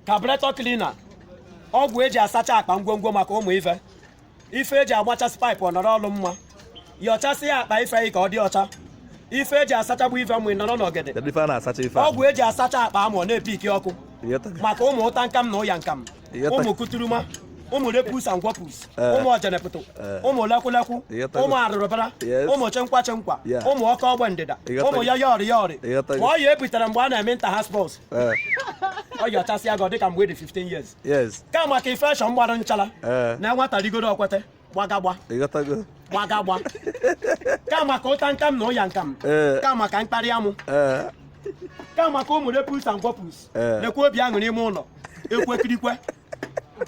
Carburetor cleaner, ọgwụ eji asacha akpa ngwongwo maka ụmụ ife, ife eji agbachasị pipe ọ nọrọ ọlụ mma, yọchasị ya akpa ife ka ọ dị ọcha, ife eji asachagbu ife mgbe ị nọrọ n'ọgede. Kedu ife a na-asacha ife a? Ọgwụ eji asacha akpa amụ ọ na-epiki ọkụ maka ụmụ ụta nkam na ụya nkam, ụmụ kuturuma, ụmụ repus and gwọpus, ụmụ ọjenepụtụ, ụmụ lekwulekwu, ụmụ arụrụbara, ụmụ chenkwa chenkwa, ụmụ ọkọ ogbe ndịda, ụmụ ya yọrị yọrị. Ma ọ ya ebutere mgbe a na-eme inter house sports, ọ yọchasịa gị ọ dịka mgbe ị dị 15 years. Ka maka infection gbara nchara na nwata rigoro okwete gbagagba gbagagba, ka maka ụta nkam na ụya nkam, ka maka mkparị amụ, ka maka ụmụ repus and gwọpus, nekwa obi aṅụrị ime ụlọ ekwekirikwe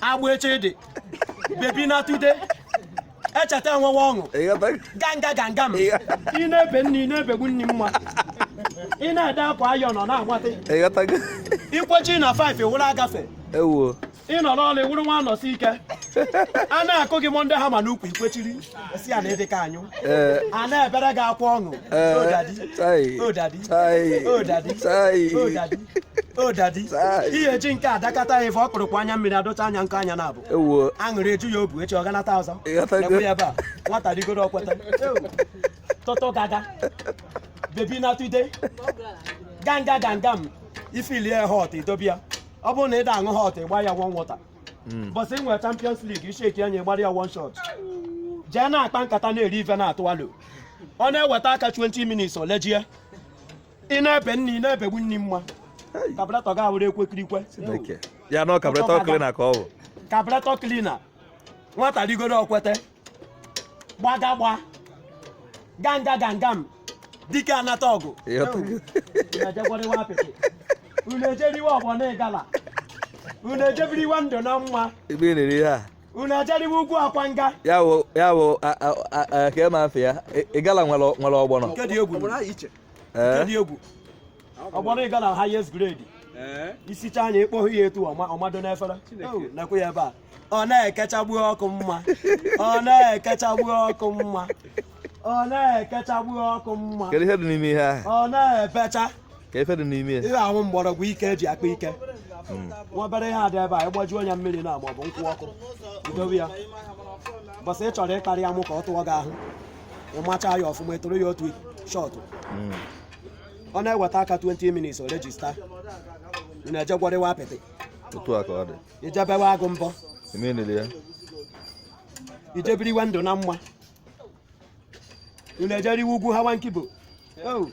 agba eche dị bebi na tude echeta enwewe ọṅụ ganga ganga m. Ị na-ebe nni, ị na-ebegbu nni mma, ị na-ede akwa ayọ nọ na-agbatị ikwechi na 5 wụrụ agafe. Ewo. Ị nọrọ ọrụ ịwụrụ nwa nọsi ike, a na-akụ gị Monday hammer n'ukwu, ikwechiri si ya na ịdị ka anyụ, a na-ebere gị akwa ọṅụ. O daddy, o daddy, o daddy, o daddy, o daddy. Ihe eji nke adakata ya ife ọkpụrụkpụ anya mmiri adụcha anya nkọ anya na-abụ. Ewo. Aṅụrị eju ya obu echi ọ ganata ọzọ. Lekwe ya ebe a, nwata rigoro okwete tụtụ gaga bebi na tude ganga gangam ifilie hot idobe ya. Ọ bụrụ na ị da aṅụ hot, ịgba ya one water. Bọsị nwere Champions League isheki anya, ịgbara ya one shot, jee na-akpa nkata, na-eri ife, na-atụ alo, ọ na-eweta aka 20 minutes olejie. Ị na-ebe nni, ị na-ebegbu nni mma. Carburetor ga-awụrụ ekwekirikwe. Chineke. Ya na carburetor cleaner ka ọ bụ. Carburetor cleaner, nwata rigoro okwete gbagagba ganga gangam dike anata ọgụ. Unu ejegwariwa apịtị, unu ejeriwe ọgbọ na ịgala, unu ejebiriwe ndụ na mma. Ebe ị na-eri ihe a. Unu ejeriwe ugwu akwa nga. Ya wụ ka ema afọ ya ịgala nwere ọgbọnọ. Nke dị egwu, nke dị egwu, ọgbọnọ ịgala highest grade. Isicha anya ịkpọghị ya etu ọmado n'efere. Nekwe ya ebe a, ọ na-ekechagbu ọkụ mma, ọ na-ekechagbu ọkụ mma, ọ na-ekechagbu ọkụ mma. Kedu ihe dị n'ime ihe ahụ? Ọ na-ebecha. Ka ife dị n'ime ya? Ihe ahụ mgbọrọgwụ ike eji akpa ike. Nwa obere ihe adị ebe a, ịgbajuo ya mmiri na maọbụ nkwụ ọkụ, idobe ya. Bọsị ị chọrọ ịkarị amụ ka ọ tụọ gị ahụ, ịmacha ya ọfụma, ịtụrụ ya otu shot, ọ na-eweta aka 20 minutes o register. Ị na-eje gwọrịwa apịtị. Otu a ka ọ dị. Ijebewe agụ mbọ. Imenili ya. Ijebiriwe ndụ na mma. Unu ejeriwe ugwu hawa nkibo. Oh.